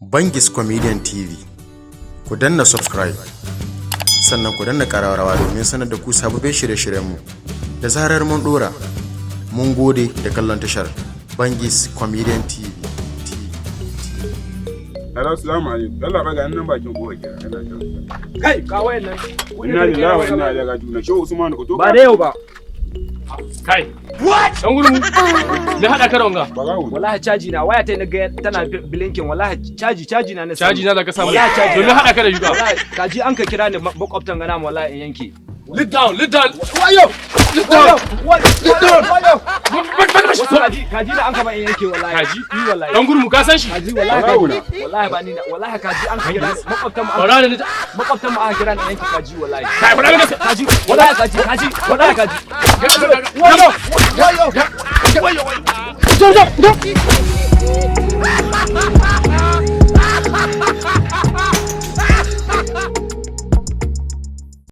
Bangis Comedian TV. Ku danna subscribe, sannan ku danna ƙararrawa domin sanar da ku sababbin shirye-shiryenmu. Da zarar mun ɗora, mun gode da kallon tashar Bangis Comedian TV. Hello, salamu alaikum. Yalla ba ga nan bakin kowa kira ina jiran. Kai, ka wayan nan. Inna lillahi wa inna ilaihi raji'un. Shehu Usman ko to. Ba da yau ba. Kai. What? Dan gurmu. Me hada ka da wanga? Barawo. Wallahi caji na waya ta na ga tana blinking, wallahi caji na na samu. Caji na zaka samu. Wallahi caji. To me hada ka da yuka? Wallahi kaji an ka kira ni makwabtan gana mu, wallahi in yanke. Lit down, lit down. Wayo! Lit down. Wayo! Wayo! Wasu Kaji na an ka ba in yanke wallahi. Kaji? Ni wallahi. Dan gurmu, ka san shi? Kaji wallahi. Barawo Kaji. na. Wallahi ba ni na, wallahi kaji an ka kira ni makwabtan mu. Bara ne. Makwabtan mu aka kira ni in yanke kaji wallahi. Kai, fara ne. Kaji wallahi, kaji, kaji wallahi, kaji. Wayo! Wayo! Wayo! Zo zo zo.